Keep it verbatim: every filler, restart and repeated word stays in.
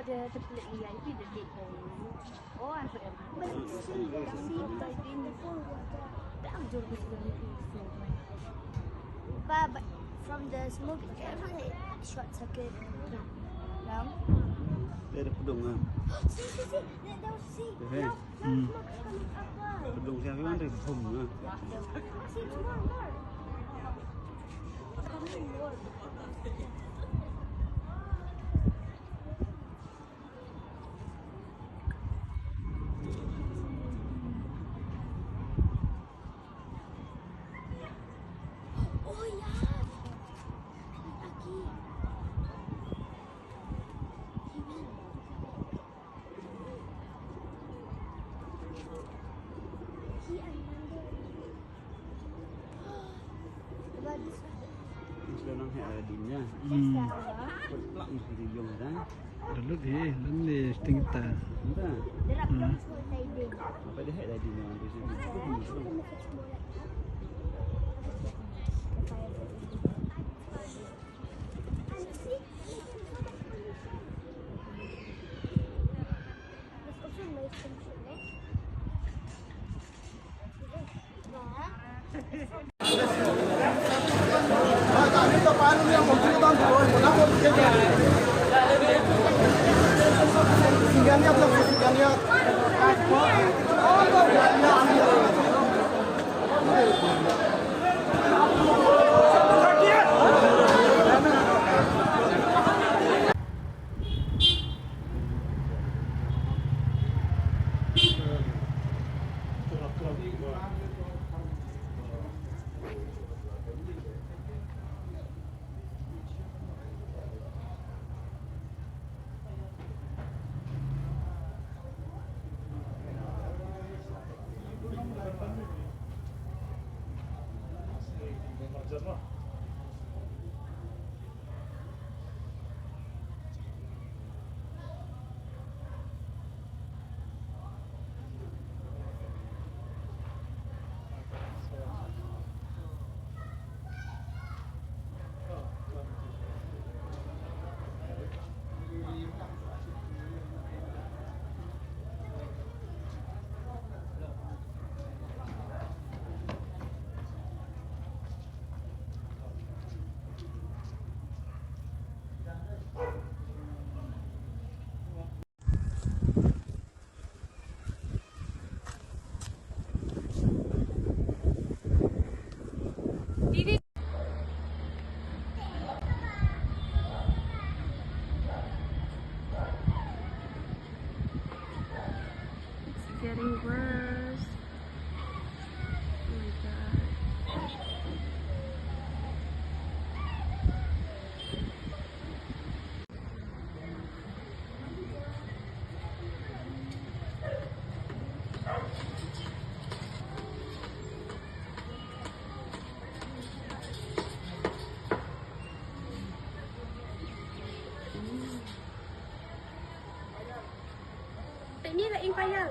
The, the pla-, V I P, the gate. Oh, I forgot. But it's the same, the same thing before water. Damn, Jordan is gonna be so much. But, but from the smoke, it's kind of like short circuit. No? Dia ada pedung ah. See, see, see. That, that was, see. Dia, eh. Now, now smoke is coming up, ah. Pedung siapa yang ada bom ah. See, it's more, more. It's coming more. Oh, yeah. Aki. Sila nang heh, ah, din ïa. Hmm. Plak mesti di jong dah. Dah lut hi, dah ni sting ta. Dah. Hmm. Apa dia heh dah din ïa, nanti sini. It's getting worse. Oh my God. Pynïaid la ing payal.